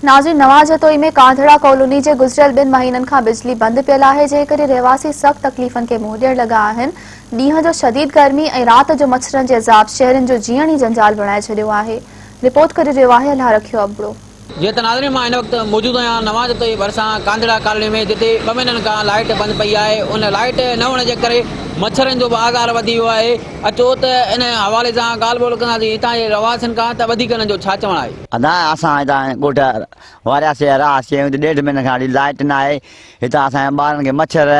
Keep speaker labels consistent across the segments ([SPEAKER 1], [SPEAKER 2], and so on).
[SPEAKER 1] ناظرين نوان جتوئي ۾ ڪانڌڙا ڪالوني جي گذريل ٻن مهينن کان بجلي بند پيل آهي جنهن ڪري رهواسي سخت تڪليفن کي منهن ڏيڻ لڳا آهن ڏينهن جو شديد گرمي ۽ رات جو مڇرن جي عذاب شهرين جو جيئڻ ئي جنجال بڻائي ڇڏيو آهي رپورٽ ڪري رهيو آهي الله رکيو ابڙو.
[SPEAKER 2] جيئن ته ناظرين مان هن وقت موجود آهيان نوان جتوئي ڀرسان ڪانڌڙا ڪالوني ۾ جتي ٻه مهينن کان لائيٽ بند پئي آهي ان لائيٽ نه هئڻ جي ڪري مڇرن جو به آزار وڌي ويو آهي اچو ته ان حوالي سان ڳالهه ٻولهه ڪنداسين هتان جي رهواسين کان ته وڌيڪ انهن جو ڇا چوڻ آهي.
[SPEAKER 3] ادا اسان هتان ڳوٺ وارياسي جا رهاسي آهيون هتي ڏيڍ مهينن کان وٺي لائٽ ناهي هتان اسان جي ٻارن کي مڇر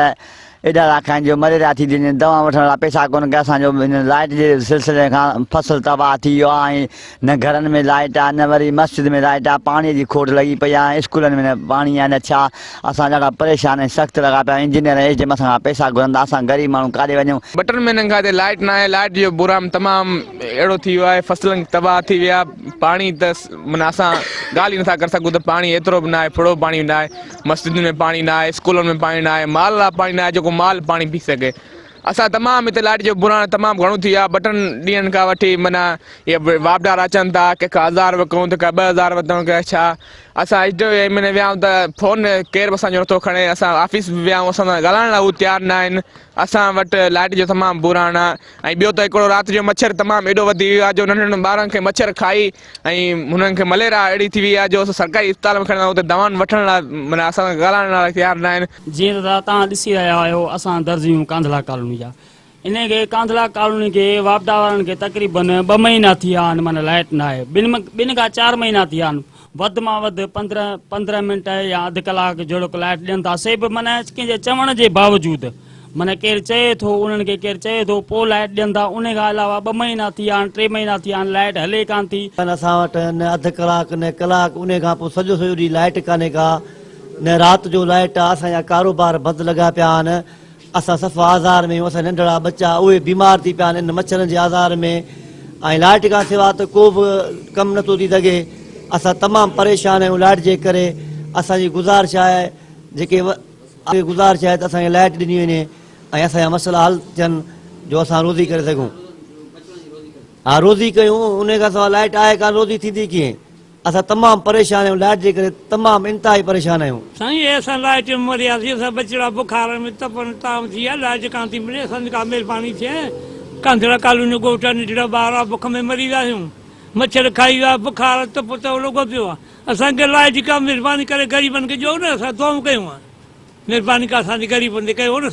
[SPEAKER 3] ايڏا ٿا کائن جو مليريا ٿي ٿي وڃي دوائون وٺڻ لاء پئسا ڪونه ڪي اسان جو هن لائٽ جي سلسلي کان فصل تباهه ٿي ويو آهي ۽ نه گهرن ۾ لائٽ آهي نه وري مسجد ۾ لائٽ آهي پاڻي جي کوٽ لڳي پئي آهي اسڪولن ۾ نه پاڻي آهي نه ڇا اسان ڏاڍا پريشان ۽ سخت لڳا پيا آهيون انجنيئر ۽ ايس ڊي ايم اسان کان پئسا گهرن ٿا اسان غريب ماڻهو ڪاڏي وڃون.
[SPEAKER 4] ٻه ٽن مهينن کان هتي لائٽ ناهي لائٽ جو بحران تمام اهڙو ٿي ويو آهي فصلن تباهه ٿي ويا پاڻي ته معنيٰ اسان ڳالهه ئي نٿا ڪري سگهون ته پاڻي ايترو به ناهي ڦڙو پاڻي به ناهي مسجدن ۾ پاڻي ناهي اسڪولن ۾ پاڻي ناهي مال لاء پاڻي ناهي جيڪو مال پاڻي پي سگهي اسان تمام هتي لائٽ جو بحران تمام گهڻو ٿي ويو آهي ٻه ٽن ڏينهن کان وٺي معنيٰ اهي واپڊار اچن ٿا ڪنهن کان هزار رپيو ڪيون ته ڪنهن 2000 رپيا ڪيون ڪنهن ڇا اسان ايس ڊي او ايم ۾ ويا آهيون ته فون ڪير به اسان جو نٿو کڻي اسان آفيس به ويا آهيون اسان سان ڳالهائڻ لاء هو تيار نه آهن اسان وٽ لائٽ جو تمام بحران آهي ۽ ٻيو ته هڪڙو رات جو مڇر تمام ايڏو وڌي ويو آهي جو ننڍن ننڍن ٻارن کي مڇر کائي ۽ هنن کي مليريا اهڙي ٿي وئي آهي جو اسان سرڪاري اسپتال ۾ کڻي ويا آهيون اتي دوائن وٺڻ لاء معنيٰ اسان سان ڳالهائڻ لاء تيار نه آهن.
[SPEAKER 5] جيئن ته توهان ڏسي رهيا آهيو اسان درزيون ڪانڌلا ڪالوني جا انهي کي ڪانڌلا ڪالوني کي واپڊا وارن کي تقريبن ٻه مهينا ٿي ويا آهن معنيٰ لائيٽ نه آهي ٻن ٻن کان چار مهينا ٿي ويا آهن وڌ مان وڌ 15 15 منٽ يا اڌ ڪلاڪ جهڙوڪ لائيٽ ڏين ٿا سي به معنيٰ ڪنهن جي چوڻ جي باوجود معنيٰ ڪير چئي ٿو انهن کي ڪير چئي ٿو پوء لائيٽ ڏين ٿا انهي کان علاوه ٻه مهينا ٿي ويا آهن ٽي مهينا ٿي ويا آهن لائيٽ هلي ڪانه ٿي.
[SPEAKER 6] اسان وٽ نه اڌ ڪلاڪ نه ڪلاڪ انهي کان پوء سڄو سڄو ڏينهن لائيٽ ڪانهي ڪا نه رات جو لائيٽ آ اسان جا ڪاروبار بند لڳا پيا آهن اسان صفا آزار ۾ آهيون اسان جا ننڍڙا ٻچا اهي بيمار ٿي پيا آهن ان مڇرن جي آزار ۾ ۽ لائٽ کان سوا ته ڪو به ڪم نٿو ٿي سگهي اسان تمام پريشان آهيون لائٽ جي ڪري اسان جي گذارش آهي جيڪي گذارش آهي ته اسان کي لائٽ ڏني وڃي ۽ اسان جا مسئلا حل ٿين جو اسان روزي ڪري سگهون ها روزي ڪيون ان کان سوا لائٽ آهي ڪانه روزي ٿيندي ڪيئن اسان تمام پريشان آهيون لائٽ جي ڪري تمام انتهائي پريشان آهيون.
[SPEAKER 7] سائين اي اسان لائٽ ۾ مرياسين اسان ٻچڙا بخار ۾ تپن تام ٿي ويا لائٽ ڪانه ٿي ملي اسان جي ڪا مھرباني ٿئي ڪانڌڙا ڪالوني ڳوٺ آ ننڍڙا ٻار آ بک ۾ مري ويا آھيون مڇر کائي ويا بخار تپ تئو لڳو پيو آ اسان کي لائٽ جي ڪا مھرباني ڪري غريبن کي ڏيو نه اسان دعائون ڪيون آ مھرباني ڪا اسان جي غريبن تي ڪيو نه.